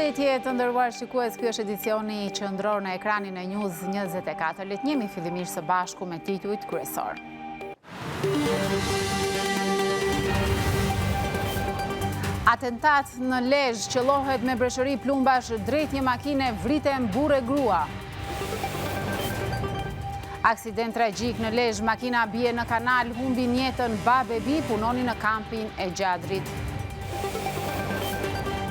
Përshëndetje të nderuar shikues, ky është edicioni qendror në ekranin e News 24. Le të njihemi fillimisht së bashku me titujt kryesorë. Atentat në Lezhë, qëllohet me breshëri plumbash drejt një makine, vriten burrë e grua. Aksident tragjik në Lezhë, makina bie në kanal, humbin jetën babë e bijë, punonin në kampin e Gjadrit.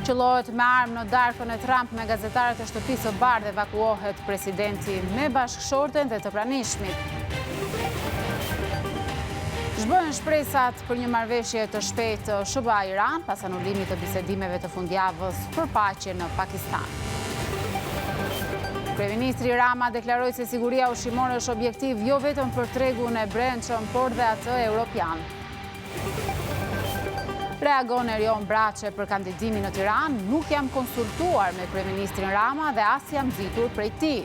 Qëllohet me armë në darkën e Trump me gazetarët e Shtëpisë së Bardhë, evakuohet presidenti me bashkëshorten dhe të pranishmit. Zhbëhen shpresat për një marrëveshje të shpejtë SHBA-Iran pas anulimit të bisedimeve të fundjavës për paqe në Pakistan. Kryeministri Rama deklaroi se siguria ushqimore është objektiv jo vetëm për tregun e brendshëm, por dhe atë europian. Reagon Erion Braçe për kandidimin në Tiranë, nuk jam konsultuar me kryeministrin Rama dhe as jam nxitur prej tij.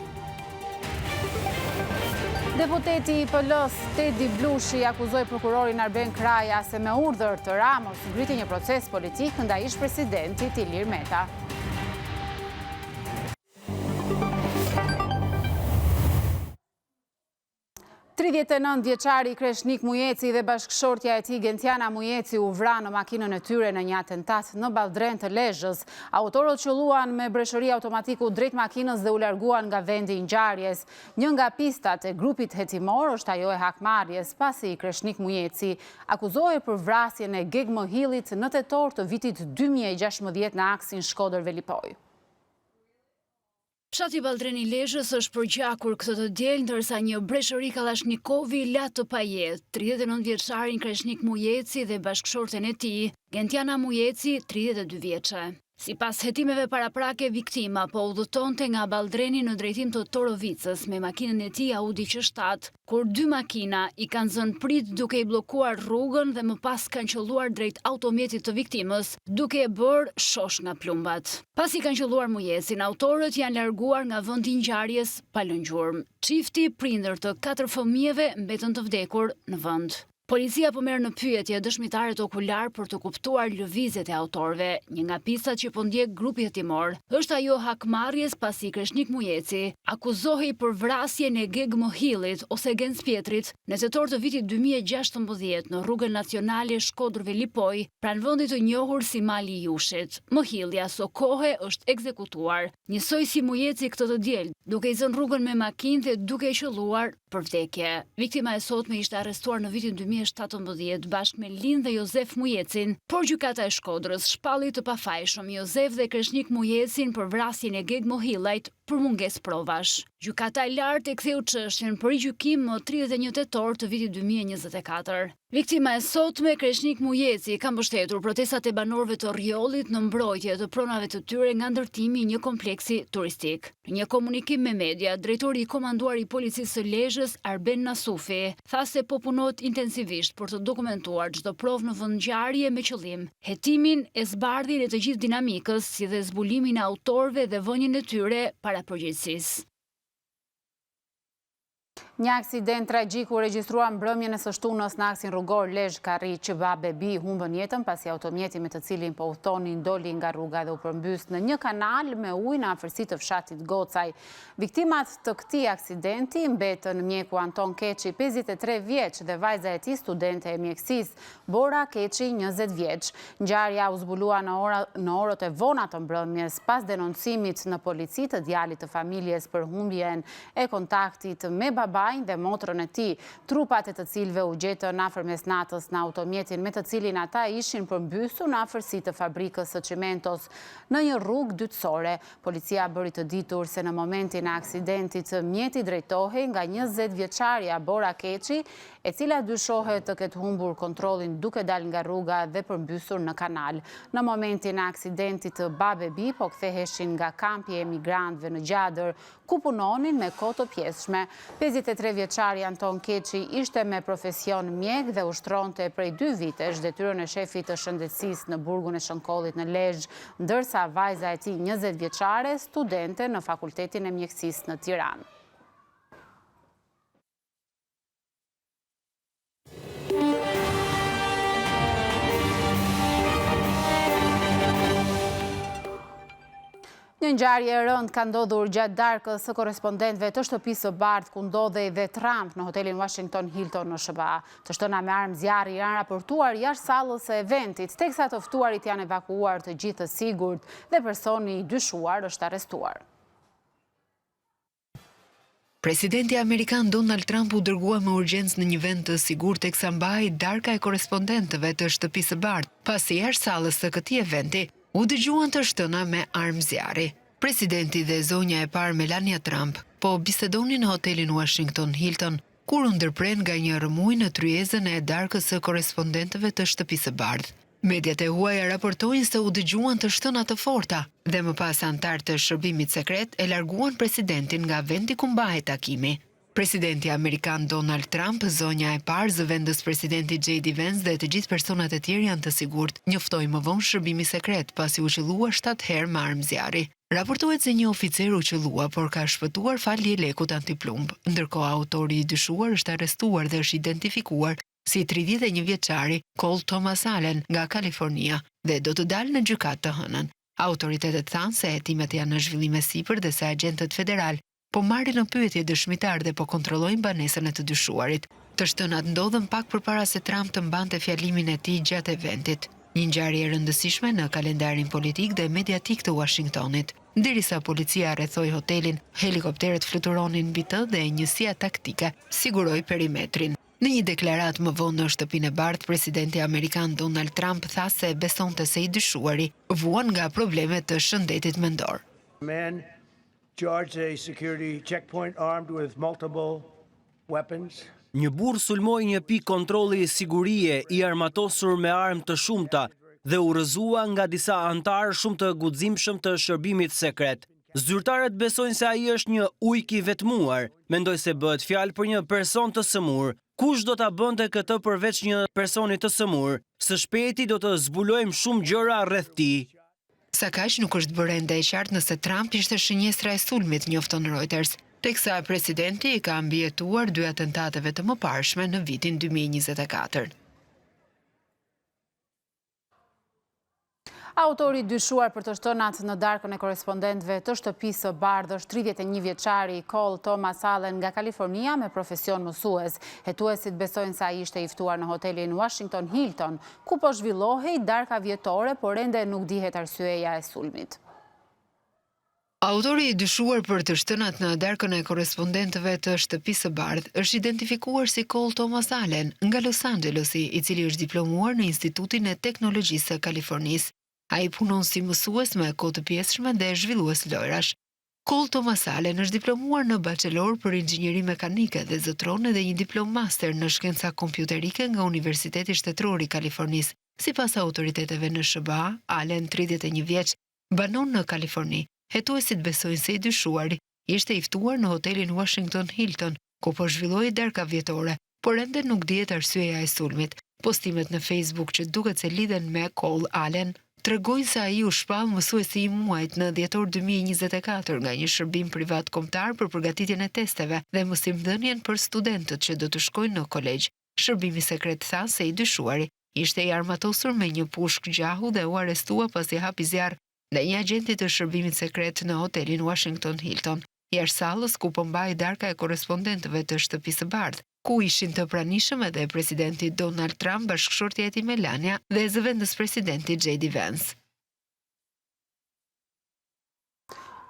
Deputeti i PL-së, Tedi Blushi, akuzoi prokurorin Arben Kraja se me urdhër të Ramës ngriti një proces politik ndaj ish-presidentit Ilir Meta. 39 vjeçari Kreshnik Mujeci dhe bashkëshortja e tij Gentiana Mujeci u vranë në makinën e tyre në një atentat në Balldren të Lezhës. Autorët qëlluan me breshëri automatiku drejt makinës dhe u larguan nga vendi i ngjarjes. Një nga pistat e grupit hetimor është ajo e hakmarrjes, pasi Kreshnik Mujeci akuzohej për vrasjen e Geg Mëhillit në tetor të vitit 2016 në aksin Shkodër-Velipojë. Fshati Balldren i Lezhës është përgjakur këtë të diel, ndërsa një breshëri kallashnikovi la të pajetë, 39 vjeçarin Kreshnik Mujeci dhe bashkëshorten e tij, Gentiana Mujeci, 32 vjeçe. Sipas hetimeve paraprake, viktima po udhëtonte nga Balldreni në drejtim të Torovicës me makinën e tij Audi Q7, kur dy makina i kanë zënë pritë duke i bllokuar rrugën dhe më pas kanë qëlluar drejt automjetit të viktimës, duke e bërë shosh nga plumbat. Pasi kanë qëlluar Mujecin, autorët janë larguar nga vendi i ngjarjes pa lënë gjurmë. Çifti, prindër të katër fëmijëve, mbetën të vdekur në vend. Policia po merr në pyetje dëshmitarët okularë për të kuptuar lëvizjet e autorëve. Një nga pistat që po ndjek grupi hetimor është ajo e hakmarrjes pasi Kreshnik Mujeci akuzohej për vrasjen e Geg Mëhillit ose Genc Pjetrit në tetor të vitit 2016 në rrugën nacionale Shkodër-Velipojë, pranë vendit të njohur si Mali i Jushit. Mëhilli asokohe është ekzekutuar, njësoj si Mujeci këtë të diel, duke i zënë rrugën me makinë dhe duke e qëlluar për vdekje. Viktima e sotme ishte arrestuar në vitin 2017 bashkë me Lin dhe Jozef Mujecin, por gjykata e Shkodrës shpalli të pafajshëm Jozef dhe Kreshnik Mujecin për vrasjen e Geg Mohillajt për mungesë provash. Gjykata e Lartë e ktheu çështjen për rigjykim më 31 tetor të vitit 2024. Viktima e sotme, Kreshnik Mujeci, ka mbështetur protestat e banorëve të Rrjollit në mbrojtje të pronave të tyre nga ndërtimi i një kompleksi turistik. Në një komunikim me media, drejtori i komanduar i Policisë së Lezhës, Arben Nasufi, tha se po punohet intensivisht për të dokumentuar çdo provë në vendngjarje me qëllim hetimin e zbardhjen e të gjithë dinamikës, si dhe zbulimin e autorëve dhe vënien e tyre para përgjegjësisë. Një aksident tragjik u regjistrua mbrëmjen e së shtunës në aksin rrugor Lezhë-Karrikë që babë e bijë humbën jetën pasi automjeti me të cilin po udhëtonin doli nga rruga dhe u përmbys në një kanal me ujë në afërsi të fshatit Gocaj. Viktimat të këtij aksidenti mbetën mjeku Anton Keçi, 53 vjeç dhe vajza e tij studente e mjekësisë, Bora Keçi, 20 vjeç. Ngjarja u zbulua në në orët e vona të mbrëmjes pas denoncimit në polici të djalit të familjes për humbjen e kontaktit me babain dhe motrën e tij, trupat e të cilëve u gjetën afër mesnatës në automjetin me të cilin ata ishin përmbysur në afërsi të fabrikës së çimentos në një rrugë dytësore. Policia bëri të ditur se në momentin e aksidentit mjeti drejtohej nga 20 vjeçarja Bora Keçi, e cila dyshohet të ketë humbur kontrollin duke dalë nga rruga dhe përmbysur në kanal. Në momentin e aksidentit babë e bijë po ktheheshin nga kampi i emigrantëve në Gjadër, ku punonin me kohë të pjesshme. 53 vjeçari Anton Keçi ishte me profesion mjek dhe ushtronte prej dy vitesh detyrën e shefit të shëndetësisë në burgun e Shënkollit në Lezhë, ndërsa vajza e tij 20 vjeçare studente në Fakultetin e Mjekësisë në Tiranë. Një ngjarje e rëndë ka ndodhur gjatë darkës së korrespondentëve të Shtëpisë së Bardhë ku ndodhej dhe Trump në hotelin Washington Hilton në SHBA. Të shtëna me armë zjarri janë raportuar jashtë sallës së eventit, teksa të ftuarit janë evakuuar të gjithë të sigurt dhe personi i dyshuar është arrestuar. Presidenti amerikan Donald Trump u dërgua me urgjencë në një vend të sigurt teksa mbahej darka e korrespondentëve të Shtëpisë së Bardhë, pasi jashtë sallës së këtij eventi u dëgjuan të shtëna me armë zjarri. Presidenti dhe zonja e parë Melania Trump po bisedonin në hotelin Washington Hilton, kur u ndërprenë nga një rrëmujë në tryezën e darkës së korrespondentëve të Shtëpisë së Bardhë. Mediat e huaja raportojnë se u dëgjuan të shtëna të forta dhe më pas anëtarë të shërbimit sekret e larguan presidentin nga vendi ku mbahej takimi. Presidenti amerikan Donald Trump, zonja e parë, zëvendëspresidenti JD Vance dhe të gjithë personat e tjerë janë të sigurt, njoftoi më vonë shërbimi sekret, pasi u qëllua shtatë herë me armë zjarri. Raportohet se një oficer u qëllua, por ka shpëtuar falë jelekut antiplumb. Ndërkohë, autori i dyshuar është arrestuar dhe është identifikuar si 31 vjeçari Cole Thomas Allen nga Kalifornia dhe do të dalë në gjykatë të hënën. Autoritetet thanë se hetimet janë në zhvillim e sipër dhe se agjentët federalë po marrin në pyetje dëshmitarë dhe po kontrollojnë banesën e të dyshuarit. Të shtënat ndodhën pak përpara se Trump të mbante fjalimin e tij gjatë eventit, një ngjarje e rëndësishme në kalendarin politik dhe mediatik të Uashingtonit. Derisa policia rrethoi hotelin, helikopterët fluturonin mbi të dhe njësia taktike siguroi perimetrin. Në një deklaratë më vonë në Shtëpinë e Bardhë, presidenti amerikan Donald Trump tha se besonte se i dyshuari vuan nga probleme të shëndetit mendor. Man charged a security checkpoint armed with multiple weapons. Një burrë sulmoi një pikë kontrolli sigurie i armatosur me armë të shumta dhe u rrëzua nga disa anëtarë shumë të guximshëm të shërbimit sekret. Zyrtarët besojnë se ai është një ujk i vetmuar. Mendoj se bëhet fjalë për një person të sëmurë. Kush do ta bënte këtë përveç një personi të sëmurë? Së shpejti do të zbulojmë shumë gjëra rreth tij. Sakaq nuk është bërë ende e qartë nëse Trump ishte shënjestra e sulmit, njofton Reuters, teksa presidenti i ka mbijetuar dy atentateve të mëparshme në vitin 2024. Autori i dyshuar për të shtënat në darkën e korrespondentëve të Shtëpisë së Bardhë është 31 vjeçari Cole Thomas Allen nga Kalifornia me profesion mësues. Hetuesit besojnë se ai ishte i ftuar në hotelin Washington Hilton, ku po zhvillohej darka vjetore, por ende nuk dihet arsyeja e sulmit. Autori i dyshuar për të shtënat në darkën e korrespondentëve të Shtëpisë së Bardhë është identifikuar si Cole Thomas Allen nga Los Angelesi, i cili është diplomuar në Institutin e Teknologjisë së Kalifornisë. Ai punon si mësues me kohë të pjesshme dhe zhvillues lojrash. Cole Thomas Allen është diplomuar në bachelor për inxhinieri mekanike dhe zotëron edhe një diplomë master në shkenca kompjuterike nga Universiteti Shtetëror i Kalifornisë. Sipas autoriteteve në SHBA, Allen, 31 vjeç, banon në Kaliforni. Hetuesit besojnë se i dyshuari ishte i ftuar në hotelin Washington Hilton, ku po zhvillohej darka vjetore, por ende nuk dihet arsyeja e sulmit. Postimet në Facebook që duket se lidhen me Cole Allen tregojnë se ai u shpall mësuesi i muajit në dhjetor 2024 nga një shërbim privat kombëtar për përgatitjen e testeve dhe mësimdhënien për studentët që do të shkojnë në kolegj. Shërbimi sekret tha se i dyshuari ishte i armatosur me një pushkë gjahu dhe u arrestua pasi hapi zjarr ndaj një agenti të shërbimit sekret në hotelin Washington Hilton, jashtë sallës ku po mbahej darka e korrespondentëve të Shtëpisë së Bardhë, ku ishin të pranishëm edhe presidenti Donald Trump, bashkëshortja e tij Melania dhe zëvendëspresidenti J.D. Vance.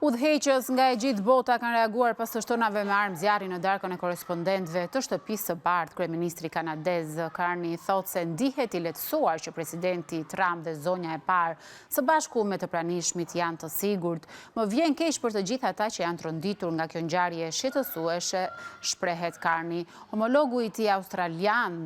Udhëheqës nga e gjithë bota kanë reaguar pas të shtënave me armë zjarri në darkën e korrespondentëve të Shtëpisë së Bardhë. Kryeministri kanadez Carney thotë se ndihet i lehtësuar që presidenti Trump dhe zonja e parë së bashku me të pranishmit janë të sigurt. Më vjen keq për të gjithë ata që janë tronditur nga kjo ngjarje shqetësuese, shprehet Carney. Homologu i tij australian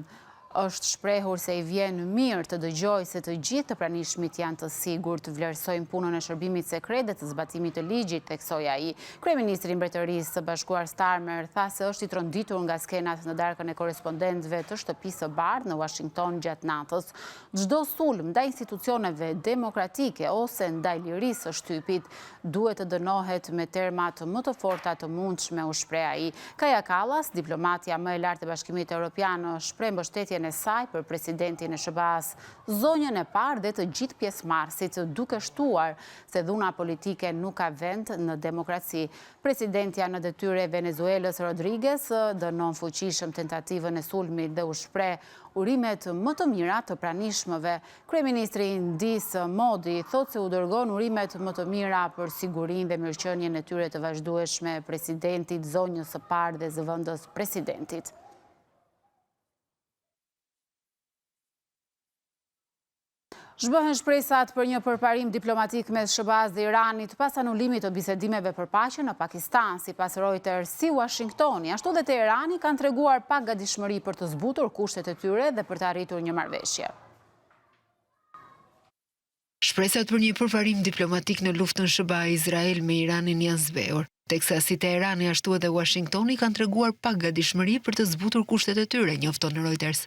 është shprehur se i vjen mirë të dëgjojë se të gjithë të pranishmit janë të sigurt, vlerësojmë punën e shërbimit sekret dhe të zbatimit të ligjit, theksoi ai. Kryeministri i Mbretërisë së Bashkuar Starmer tha se është i tronditur nga skenat në darkën e korrespondentëve të Shtëpisë së Bardhë në Washington gjatë natës. Çdo sulm ndaj institucioneve demokratike ose ndaj lirisë së shtypit duhet të dënohet me termat më të forta të mundshme, u shpreh ai. Kaja Kallas, diplomatja më e lartë e Bashkimit Europian, shpreh mbështetjen e. e saj për presidentin e SHBA-së, zonjën e parë dhe të gjithë pjesëmarrësit, duke shtuar se dhuna politike nuk ka vend në demokraci. Presidentja në detyrë e Venezuelës Rodriguez dënon fuqishëm tentativën e sulmit dhe u shpreh urimet më të mira të pranishmëve. Kryeministri i Indisë, Modi, thotë se u dërgon urimet më të mira për sigurinë dhe mirëqenien e tyre të vazhdueshme presidentit, zonjës së parë dhe zëvendës presidentit. Zhbëhen shpresat për një përparim diplomatik mes SHBA-së dhe Iranit pas anulimit të bisedimeve për paqe në Pakistan, sipas Reuters, si Washingtoni, ashtu dhe Teherani kanë treguar pak gatishmëri për të zbutur kushtet e tyre dhe për të arritur një marrëveshje. Shpresat për një përparim diplomatik në luftën SHBA-Izrael me Iranin janë zbehur, teksa si Teherani ashtu edhe Washingtoni kanë treguar pak gatishmëri për të zbutur kushtet e tyre, njofton Reuters.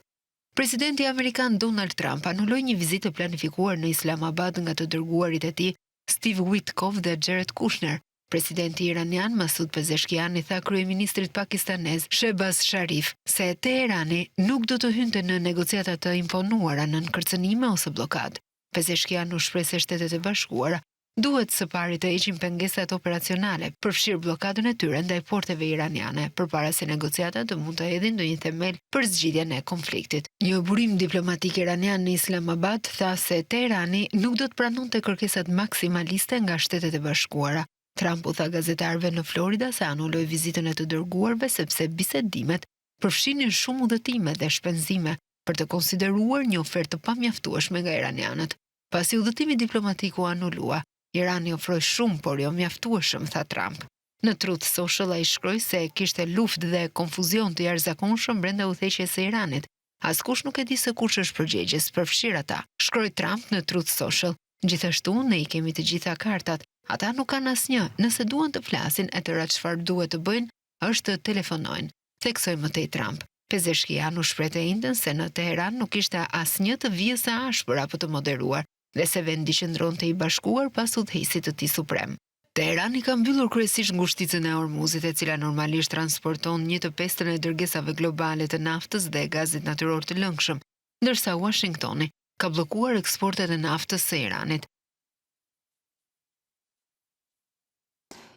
Presidenti amerikan Donald Trump anuloi një vizitë të planifikuar në Islamabad nga të dërguarit e tij, Steve Witkoff dhe Jared Kushner. Presidenti iranian Masoud Pezeshkian i tha kryeministrit pakistanez Shehbaz Sharif se Teherani nuk do të hynte në negociata të imponuara nën kërcënime ose bllokadë. Pezeshkian u shpreh se Shtetet e Bashkuara Duhet së pari të heqin pengesat operacionale, përfshirë bllokadën e tyre ndaj porteve iraniane, përpara se negociatat të mund të hedhin ndonjë themel për zgjidhjen e konfliktit. Një burim diplomatik iranian në Islamabad tha se Teherani nuk do të pranonte kërkesat maksimaliste nga Shtetet e Bashkuara. Trump u tha gazetarëve në Florida se anuloi vizitën e të dërguarve sepse bisedimet përfshinin shumë udhëtime dhe shpenzime për të konsideruar një ofertë të pamjaftueshme nga iranianët. Pasi udhëtimi diplomatik u anulua, Irani ofroi shumë, por jo mjaftueshëm, tha Trump. Në Truth Social ai shkroi se kishte luftë dhe konfuzion të jashtëzakonshëm brenda udhëheqjes së Iranit. Askush nuk e di se kush është përgjegjës, përfshirë ata, shkroi Trump në Truth Social. Gjithashtu, ne i kemi të gjitha kartat. Ata nuk kanë asnjë. Nëse duan të flasin, e tëra çfarë duhet të bëjnë është të telefonojnë. Theksoi më tej Trump. Pezeshkian u shpreh të enjten se në Teheran nuk kishte asnjë të vijës së ashpër apo të moderuar dhe se vendi qëndronte i bashkuar pas udhëheqësit të tij suprem. Teherani ka mbyllur kryesisht ngushticën e Hormuzit, e cila normalisht transporton një të pestën e dërgesave globale të naftës dhe gazit natyror të lëngshëm, ndërsa Uashingtoni ka bllokuar eksportet e naftës së Iranit.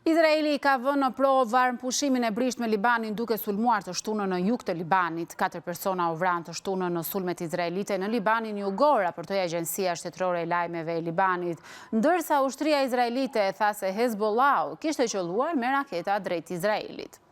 Izraeli ka vënë në provë armëpushimin e brishtë me Libanin duke sulmuar të shtunën në jug të Libanit. Katër persona u vranë të shtunën në sulmet izraelite në Libanin jugor, raportoi agjencia shtetërore e lajmeve e Libanit. Ndërsa ushtria izraelite tha se Hezbollahu kishte qëlluar me raketa drejt Izraelit.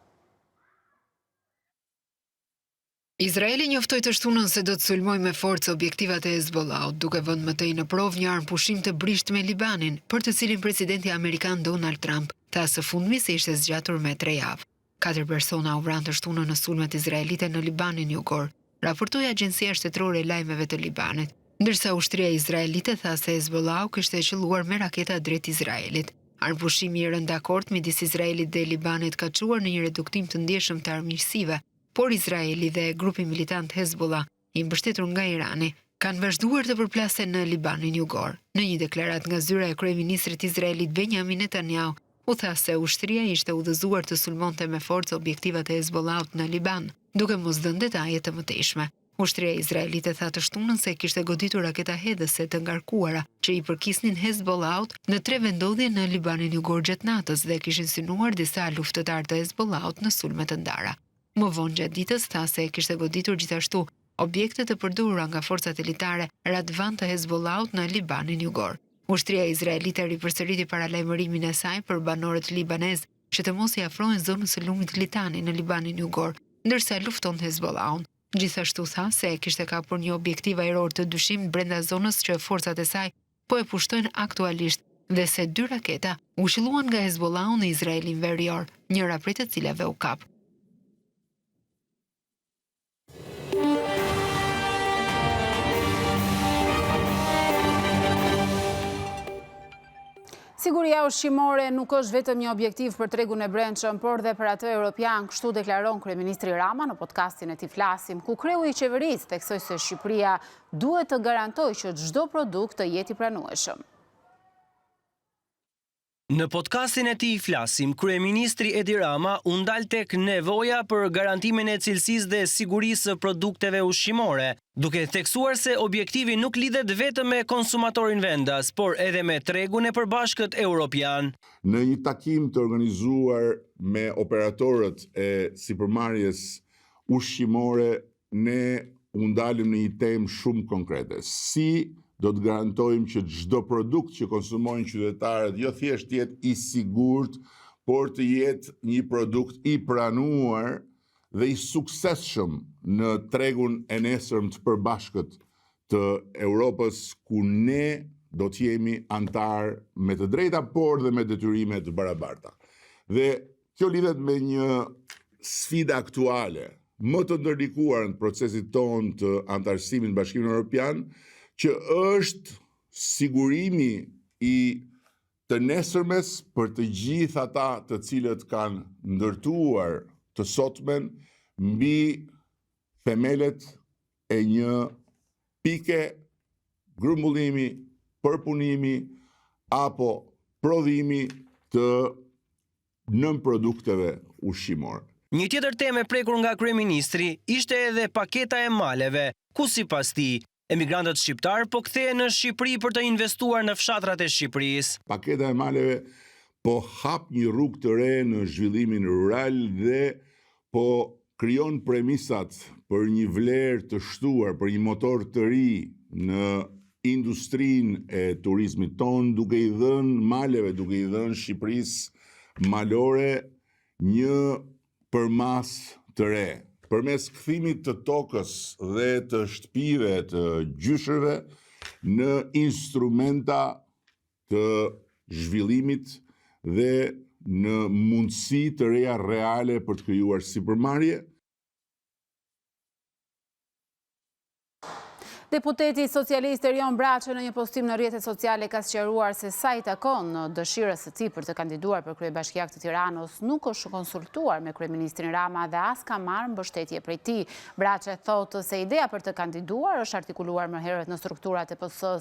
Izraeli njoftoi të shtunën se do të sulmojë me forcë objektivat e Hezbollahut, duke vënë më tej në provë një armëpushim të brishtë me Libanin, për të cilin presidenti amerikan Donald Trump tha së fundmi se ishte zgjatur me tre javë. Katër persona u vranë të shtunën në sulmet izraelite në Libanin jugor, raportoi agjencia shtetërore e lajmeve të Libanit, ndërsa ushtria izraelite tha se Hezbollahu kishte qëlluar me raketa drejt Izraelit. Armëpushimi i rënë dakord midis Izraelit dhe Libanit ka çuar në një reduktim të ndjeshëm të armiqësive, Por Izraeli dhe grupi militant Hezbollah, i mbështetur nga Irani, kanë vazhduar të përplasen në Libanin jugor. Në një deklaratë nga zyra e kryeministrit izraelit Benjamin Netanyahu, u tha se ushtria ishte udhëzuar të sulmonte me forcë objektivat e Hezbollahut në Liban, duke mos dhënë detaje të mëtejshme. Ushtria izraelite tha të shtunën se kishte goditur raketahedhëse të ngarkuara që i përkisnin Hezbollahut në tre vendndodhje në Libanin jugor gjatë natës dhe kishin synuar disa luftëtarë të Hezbollahut në sulme të ndara. Më vonë gjatë ditës tha se kishte goditur gjithashtu objekte të përdorura nga forcat elitare Radwan të Hezbollahut në Libanin jugor. Ushtria izraelite ripërsëriti paralajmërimin e saj për banorët libanezë që të mos i afrohen zonës së lumit Litani në Libanin jugor, ndërsa lufton Hezbollahun. Gjithashtu tha se kishte kapur një objektiv ajror të dyshimtë brenda zonës që forcat e saj po e pushtojnë aktualisht dhe se dy raketa u qëlluan nga Hezbollahu në Izraelin verior, njëra prej të cilave u kap. Siguria ushqimore nuk është vetëm një objektiv për tregun e brendshëm, por dhe për atë europian, kështu deklaron kryeministri Rama në podcastin e tij Flasim, ku kreu i qeverisë theksoi se Shqipëria duhet të garantojë që çdo produkt të jetë i pranueshëm. Në podcastin e tij Flasim, kryeministri Edi Rama u ndal tek nevoja për garantimin e cilësisë dhe sigurisë së produkteve ushqimore, duke theksuar se objektivi nuk lidhet vetëm me konsumatorin vendas, por edhe me tregun e përbashkët europian. Në një takim të organizuar me operatorët e sipërmarrjes ushqimore ne u ndalëm në një temë shumë konkrete. Si do të garantojmë që çdo produkt që konsumojnë qytetarët jo thjesht të jetë i sigurt, por të jetë një produkt i pranuar dhe i suksesshëm në tregun e nesërm të përbashkët të Europës ku ne do të jemi anëtarë me të drejta, por dhe me detyrime të barabarta. Dhe Kjo lidhet me një sfidë aktuale, më të ndërlikuar në procesin tonë të anëtarësimit në Bashkimin Europian, që është sigurimi i të nesërmes për të gjithë ata të cilët kanë ndërtuar të sotmen mbi themelet e një pike grumbullimi, përpunimi apo prodhimi të nënprodukteve ushqimore. Një tjetër temë e prekur nga kryeministri ishte edhe paketa e maleve, ku sipas tij, emigrantët shqiptarë po kthehen në Shqipëri për të investuar në fshatrat e Shqipërisë. Paketa e maleve po hap një rrugë të re në zhvillimin rural dhe po krijon premisat për një vlerë të shtuar, për një motor të ri në industrinë e turizmit tonë, duke i dhënë maleve, duke i dhënë Shqipërisë malore një përmasë të re. Përmes kthimit të tokës dhe të shtëpive të gjyshërve në instrumenta të zhvillimit dhe në mundësi të reja reale për të krijuar sipërmarrje. Deputeti socialist Erion Braçe në një postim në rrjetet sociale ka sqaruar se sa i takon dëshirës së tij për të kandiduar për kryebashkiak të Tiranës, nuk është konsultuar me kryeministrin Rama dhe as ka marrë mbështetje prej tij. Braçe thotë se ideja për të kandiduar është artikuluar më herët në strukturat e PS-së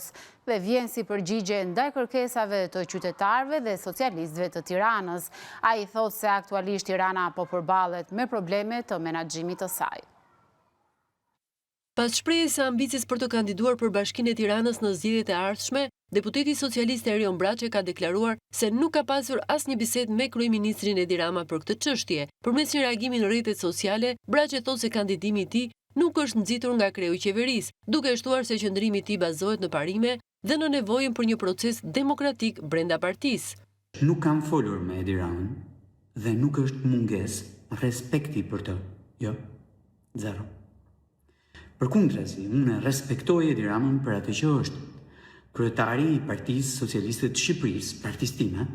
dhe vjen si përgjigje ndaj kërkesave të qytetarëve dhe socialistëve të Tiranës. Ai thotë se aktualisht Tirana po përballet me probleme të menaxhimit të saj. Pas shprehjes së ambicies për të kandiduar për Bashkinë e Tiranës në zgjedhjet e ardhshme, deputeti socialist Erion Braçe ka deklaruar se nuk ka pasur asnjë bisedë me kryeministrin Edi Rama për këtë çështje. Përmes një reagimi në rrjetet sociale, Braçe thotë se kandidimi i tij nuk është nxitur nga kreu i qeverisë, duke shtuar se qëndrimi i tij bazohet në parime dhe në nevojën për një proces demokratik brenda partisë. Nuk kam folur me Edi Ramën dhe nuk është mungesë respekti për të, jo, zero. Përkundrazi, unë e respektoj Edi Ramën për atë që është, kryetari i Partisë Socialiste të Shqipërisë, partisë time,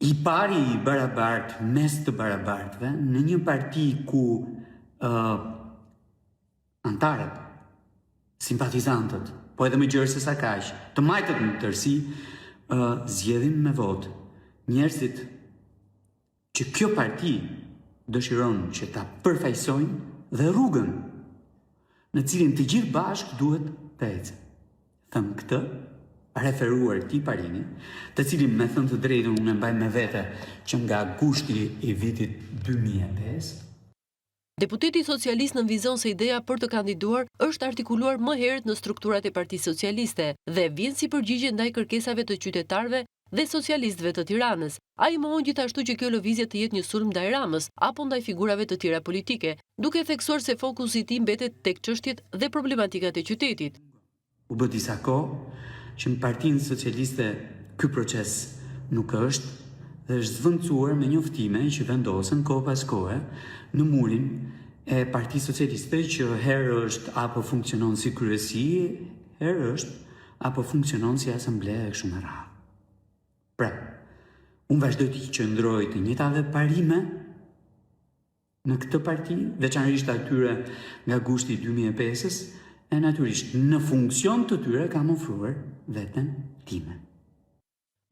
I pari i barabartë mes të barabartëve në një parti ku uh, anëtarët, simpatizantët, po edhe më gjerë se sa kaq, të majtët në tërësi, uh, zgjedhin me votë njerëzit që kjo parti dëshiron që ta përfaqësojnë dhe rrugën në cilin të gjithë bashkë duhet të ecim. Thënë këtë, referuar këtij parimi, të cilin me thënë të drejtën unë e mbaj me vete që nga gushti i vitit 2005, Deputeti socialist nënvizon se ideja për të kandiduar është artikuluar më herët në strukturat e Partisë Socialiste dhe vjen si përgjigje ndaj kërkesave të qytetarëve dhe socialistëve të Tiranës. Ai mohon gjithashtu që kjo lëvizje të jetë një sulm ndaj Ramës apo ndaj figurave të tjera politike, duke theksuar se fokusi i tij mbetet tek çështjet dhe problematikat e qytetit. U bë disa kohë që në Partinë Socialiste ky proces nuk është dhe është zvendësuar me njoftime që vendosen kohë pas kohe në murin e Partisë Socialiste që herë është apo funksionon si kryesi, herë është apo funksionon si asamble e kështu me radhë. Pra, unë vazhdoj të qëndroj të njëjtave parime në këtë parti, veçanërisht atyre nga gushti i 2005-ës, e natyrisht në funksion të tyre kam ofruar veten time.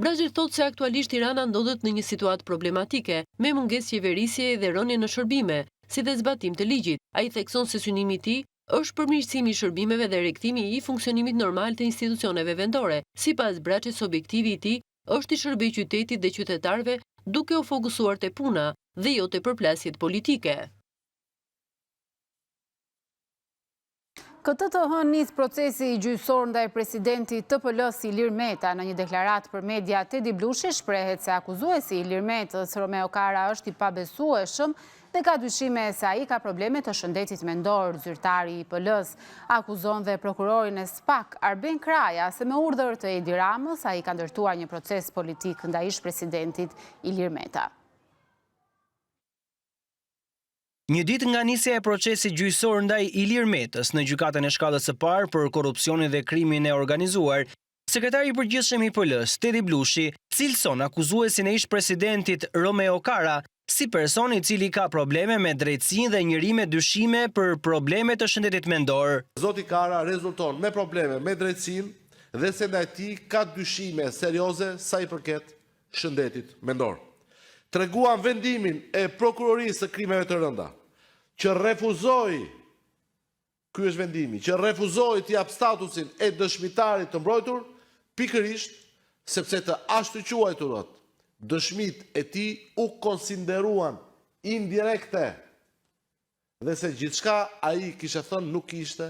Braçe thotë se aktualisht Tirana ndodhet në një situatë problematike, me mungesë qeverisjeje dhe rënie në shërbime, si dhe zbatim të ligjit. Ai thekson se synimi i tij është përmirësimi i shërbimeve dhe rikthimi i funksionimit normal të institucioneve vendore. Sipas Braçes objektivi i tij është t'i shërbejë qytetit dhe qytetarëve duke u fokusuar te puna dhe jo te përplasjet politike. Këtë të hënë nis procesi gjyqësor ndaj presidentit të PL-së Ilir Meta. Në një deklaratë për media, Tedi Blushi shprehet se akuzuesi i Ilir Metës, Romeo Kara, është i pabesueshëm dhe ka dyshime se ai ka probleme të shëndetit mendor. Zyrtari i PL-së akuzon dhe prokurorin e SPAK, Arben Kraja, se me urdhër të Edi Ramës ai ka ndërtuar një proces politik ndaj ish-presidentit Ilir Meta. Një ditë nga nisja e procesit gjyqësor ndaj Ilir Metës në Gjykatën e Shkallës së Parë për Korrupsionin dhe Krimin e Organizuar, Sekretari i Përgjithshëm i PL-së, Tedi Blushi, cilëson akuzuesin e ish-presidentit Romeo Kara si person i cili ka probleme me drejtësinë dhe njeri me dyshime për probleme të shëndetit mendor. Zoti Kara rezulton me probleme me drejtësinë dhe se ndaj tij ka dyshime serioze sa i përket shëndetit mendor. Treguam vendimin e Prokurorisë së Krimeve të Rënda, që refuzoi, ky është vendimi, që refuzoi t'i japë statusin e dëshmitarit të mbrojtur, pikërisht sepse të ashtuquajturat dëshmitë e tij u konsideruan indirekte dhe se gjithçka ai kishte thënë nuk kishte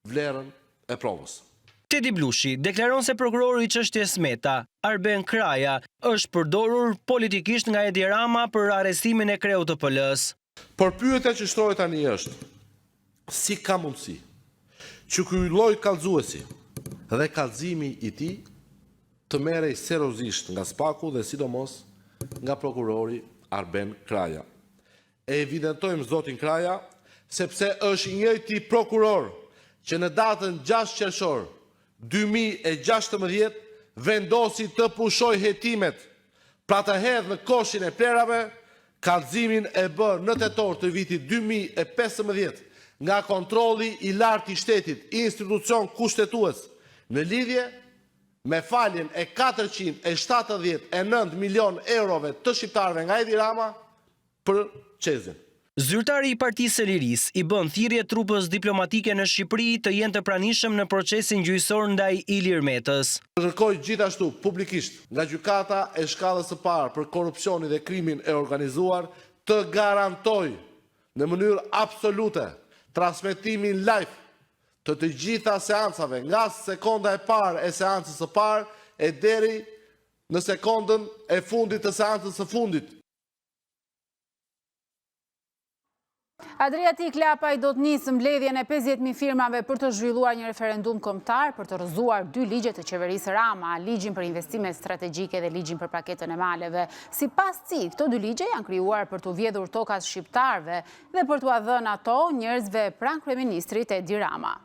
vlerën e provës. Tedi Blushi deklaron se prokurori i çështjes Meta, Arben Kraja, është përdorur politikisht nga Edi Rama për arrestimin e kreut të PL-së. Por pyetja që shtrohet tani është, si ka mundësi që ky lloj kallëzuesi dhe kallëzimi i tij të merrej seriozisht nga SPAK-u dhe sidomos nga prokurori Arben Kraja? E evidentojmë zotin Kraja, sepse është i njëjti prokuror që në datën 6 qershor 2016 vendosi të pushojë hetimet, pra të hedhë në koshin e plehrave kallëzimin e bërë në tetor të vitit 2015 nga kontrolli i lartë i shtetit, institucion kushtetues, në lidhje me faljen e 479 milion eurove të shqiptarëve nga Edi Rama për CEZ-in. Zyrtari i Partisë së Lirisë i bën thirrje trupës diplomatike në Shqipëri të jenë të pranishëm në procesin gjyqësor ndaj Ilir Metës. Kërkoj gjithashtu publikisht nga Gjykata e Shkallës së Parë për Korrupsionin dhe Krimin e Organizuar të garantojë në mënyrë absolute transmetimin live të të gjitha seancave nga sekonda e parë e seancës së parë e deri në sekondën e fundit të seancës së fundit. Adriatik Lapaj do të nisë mbledhjen e 50.000 firmave për të zhvilluar një referendum kombëtar për të rrëzuar dy ligje të qeverisë Rama, ligjin për investimet strategjike dhe ligjin për paketën e maleve. Sipas tij, këto dy ligje janë krijuar për t'u vjedhur tokat shqiptarëve dhe për t'ua dhënë ato njerëzve pranë kryeministrit Edi Rama.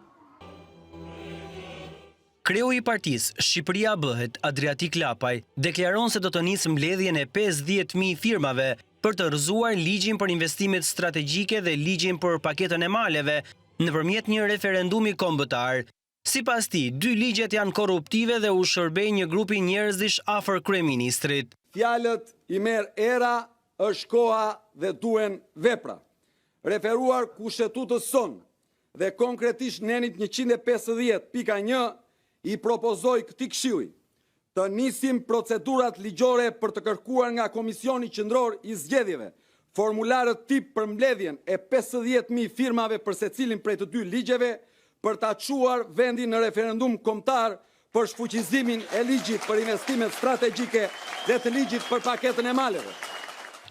Kreu i partisë Shqipëria Bëhet, Adriatik Lapaj, deklaron se do të nisë mbledhjen e 50.000 firmave për të rrëzuar ligjin për investimet strategjike dhe ligjin për paketën e maleve, nëpërmjet një referendumi kombëtar. Sipas tij, dy ligjet janë korruptive dhe u shërbejnë një grupi njerëzish afër kryeministrit. Fjalët i merr era, është koha dhe duhen vepra. Referuar kushtetutës sonë, dhe konkretisht nenit 150 pika 1 i propozoj këtij këshilli të nisim procedurat ligjore për të kërkuar nga Komisioni Qendror i Zgjedhjeve formularët tip për mbledhjen e 50.000 firmave për secilin prej të dy ligjeve për ta çuar vendin në referendum kombëtar për shfuqizimin e ligjit për investimet strategjike dhe të ligjit për paketën e maleve.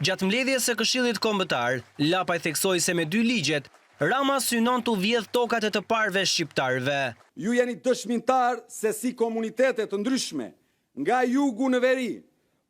Gjatë mbledhjes së Këshillit Kombëtar, Lapaj theksoi se me dy ligjet, Rama synon t'u vjedhë tokat e të parëve shqiptarëve. Ju jeni dëshmitarë se si komunitete të ndryshme, nga jugu në veri,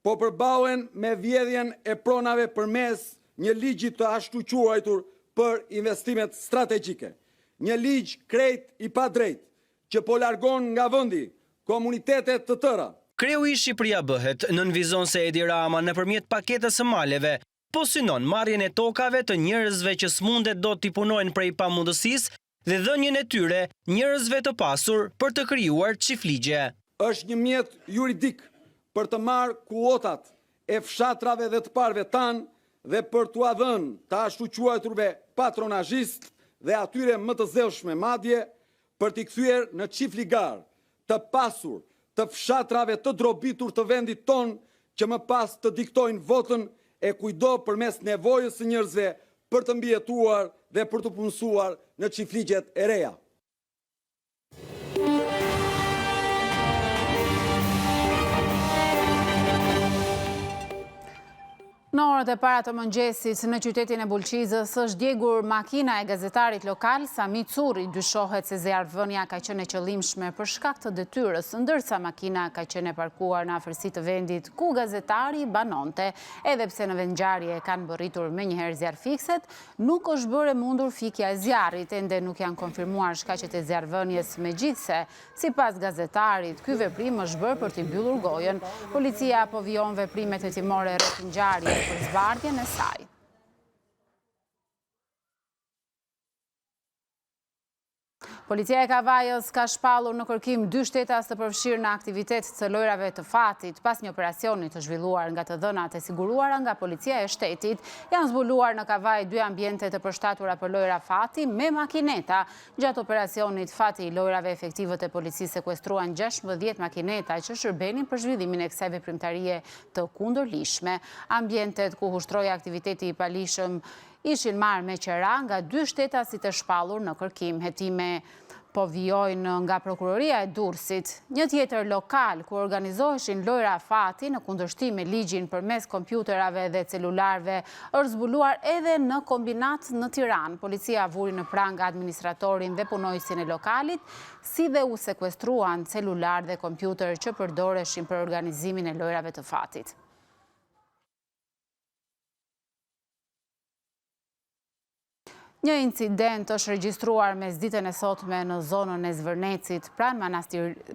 po përballen me vjedhjen e pronave përmes një ligji të ashtuquajtur për investimet strategjike. Një ligj krejt i padrejtë, që po largon nga vendi komunitete të tëra. Kreu i Shqipëria Bëhet nënvizon se Edi Rama nëpërmjet paketës së maleve po synon marrjen e tokave të njerëzve që s'mundet dot t'i punojnë prej pamundësisë dhe dhënien e tyre njerëzve të pasur për të krijuar çifligje. Është një mjet juridik për të marrë kullotat e fshatrave dhe të parëve tanë dhe për t'ua dhënë të ashtuquajturve patronazhistë dhe atyre më të zellshme madje për t'i kthyer në çifligarë të pasur. të fshatrave të drobitur të vendit tonë që më pas të diktojnë votën e kujtdo përmes nevojës së njerëzve për të mbijetuar dhe për t'u punësuar në çifligjet e reja. Në orët e para të mëngjesit në qytetin e Bulqizës është djegur makina e gazetarit lokal Sami Curri. Dyshohet se zjarrvënia ka qenë e qëllimshme për shkak të detyrës, ndërsa makina ka qenë e parkuar në afërsi të vendit ku gazetari banonte. Edhe pse në vendngjarje kanë mbërritur menjëherë zjarrfikëset, nuk është bërë e mundur fikja e zjarrit. Ende nuk janë konfirmuar shkaqet e zjarrvënies, megjithëse Sipas gazetarit, ky veprim është bërë për t'i mbyllur gojën. Policia po vijon veprimet hetimore rreth ngjarjes për zbardhjen e saj. Policia e Kavajës ka shpallur në kërkim dy shtetas të përfshirë në aktivitet të lojrave të fatit. Pas një operacioni të zhvilluar nga të dhënat e siguruara nga Policia e Shtetit, janë zbuluar në Kavajë dy ambiente të përshtatura për lojra fati me makineta. Gjatë operacionit Fati i Lojrave efektivët e policisë sekuestruan 16 makineta që shërbenin për zhvillimin e kësaj veprimtarie të kundërligjshme. Ambientet ku ushtrohej aktiviteti i paligjshëm ishin marrë me qera nga dy shtetasit e shpallur në kërkim. Hetime po vijojnë nga prokuroria e Durrësit. Një tjetër lokal ku organizoheshin lojra fati në kundërshtim me ligjin përmes kompjuterave dhe celularëve është zbuluar edhe në Kombinat në Tiranë. Policia vuri në pranga administratorin dhe punonjësin e lokalit, si dhe u sekuestruan celularë dhe kompjuterë që përdoreshin për organizimin e lojrave të fatit. Një incident është regjistruar mesditën e sotme në zonën e Zvërnecit, pranë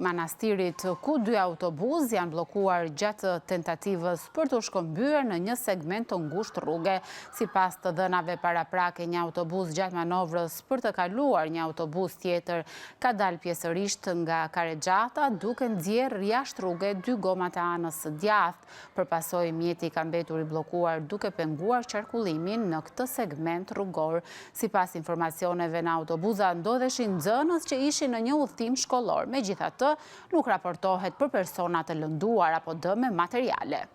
manastirit, ku dy autobuzë janë bllokuar gjatë tentativës për t'u shkëmbyer në një segment të ngushtë rruge. Sipas të dhënave paraprake, një autobuz gjatë manovrës për të kaluar një autobuz tjetër ka dalë pjesërisht nga karrexhata, duke nxjerrë jashtë rruge dy gomat e anës së djathtë. Për pasojë mjeti ka mbetur i bllokuar duke penguar qarkullimin në këtë segment rrugor. Sipas informacioneve në autobuza ndodheshin nxënës që ishin në një udhëtim shkollor. Megjithatë, nuk raportohet për persona të lënduar apo dëme materiale.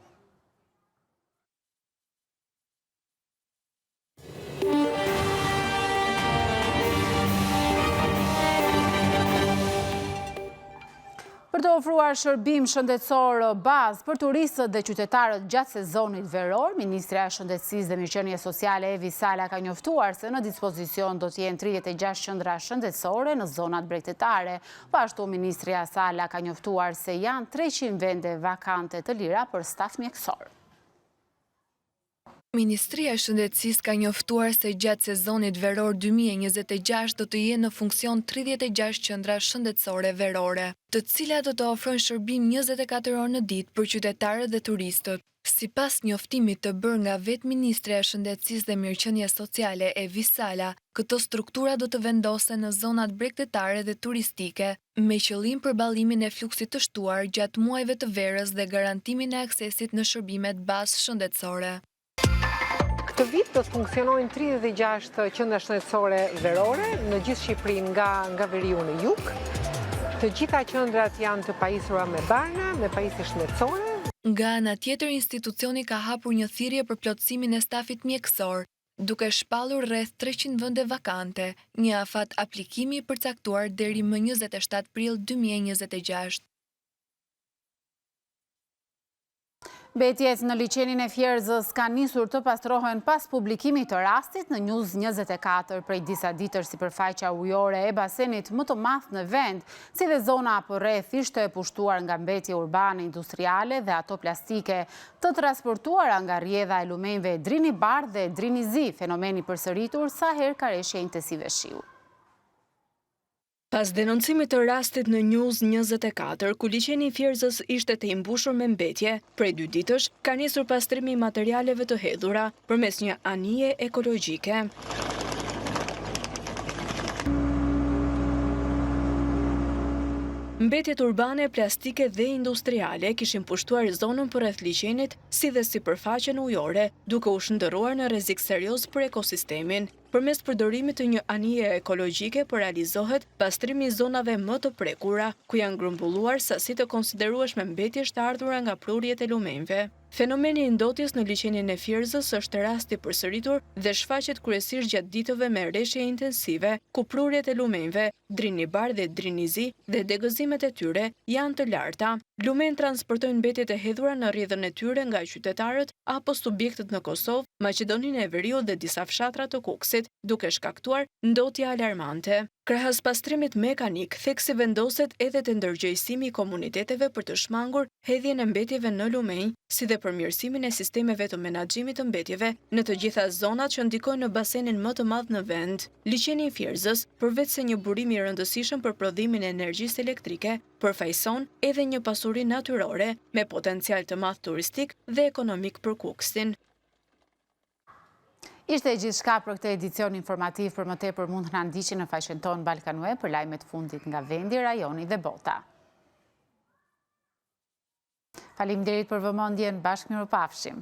Për të ofruar shërbim shëndetësor bazë për turistët dhe qytetarët gjatë sezonit veror, Ministrja e Shëndetësisë dhe Mirëqenies Sociale Evi Sala ka njoftuar se në dispozicion do të jenë 36 qendra shëndetësore në zonat bregdetare. Po ashtu, Ministrja Sala ka njoftuar se janë 300 vende vakante të lira për staf mjekësor. Ministria e Shëndetësisë ka njoftuar se gjatë sezonit veror 2026 do të jenë në funksion 36 qendra shëndetësore verore, të cilat do të ofrojnë shërbim 24 orë në ditë për qytetarët dhe turistët. Sipas njoftimit të bërë nga vetë Ministrja e Shëndetësisë dhe Mirëqenies Sociale, Evi Sala, këto struktura do të vendosen në zonat bregdetare dhe turistike, me qëllim përballimin e fluksit të shtuar gjatë muajve të verës dhe garantimin e aksesit në shërbimet bazë shëndetësore. Këtë vit do të funksionojnë 36 qendra shëndetësore verore në gjithë Shqipërinë nga nga veriu në jug. Të gjitha qendrat janë të pajisura me barna, me pajisje shëndetësore. Nga ana tjetër institucioni ka hapur një thirrje për plotësimin e stafit mjekësor, duke shpallur rreth 300 vende vakante, një afat aplikimi i përcaktuar deri më 27 prill 2026. Mbetjet në liqenin e Fierzës kanë nisur të pastrohen pas publikimit të rastit në News 24 prej disa ditësh sipërfaqja ujore e basenit më të madh në vend, si dhe zona përreth ishte e pushtuar nga mbetje urbane, industriale dhe ato plastike të transportuara nga rrjedha e lumenjve Drini i Bardhë dhe Drini i Zi, fenomen i përsëritur sa herë ka reshje intensive shiu. Pas denoncimit të rastit në News 24, ku liqeni i Fierzës ishte tejmbushur me mbetje, prej dy ditësh ka nisur pastrimi i materialeve të hedhura përmes një anije ekologjike. Mbetjet urbane, plastike dhe industriale kishin pushtuar zonën përreth liqenit si dhe sipërfaqen ujore, duke u shndërruar në rrezik serioz për ekosistemin. Përmes përdorimit të një anije ekologjike po realizohet pastrimi i zonave më të prekura, ku janë grumbulluar sasi të konsiderueshme mbetjesh të ardhura nga prurjet e lumenjve. Fenomeni i ndotjes në liqenin e Fierzës është rast i përsëritur dhe shfaqet kryesisht gjatë ditëve me reshje intensive, ku prurjet e lumenjve, Drini i Bardhë dhe Drini i Zi dhe degëzimet e tyre janë të larta. Lumenjtë transportojnë mbetjet e hedhura në rrjedhën e tyre nga qytetarët apo subjektet në Kosovë, Maqedoninë e Veriut dhe disa fshatra të Kukësit, duke shkaktuar ndotje alarmante. Krahas pastrimit mekanik, theksi vendoset edhe te ndërgjegjësimi i komuniteteve për të shmangur hedhjen e mbetjeve në lumenj, si dhe përmirësimin e sistemeve të menaxhimit të mbetjeve në të gjitha zonat që ndikojnë në basenin më të madh në vend. Liqeni i Fierzës, përveçse një burim i rëndësishëm për prodhimin e energjisë elektrike, përfaqëson edhe një pasuri natyrore me potencial të madh turistik dhe ekonomik për Kukësin. Ishte gjithçka për këtë edicion informativ, për më tepër mund të na ndiqni në faqen tonë Balkanweb për lajmet e fundit nga vendi, rajoni dhe bota. Faleminderit për vëmendjen, bashkë mirupafshim.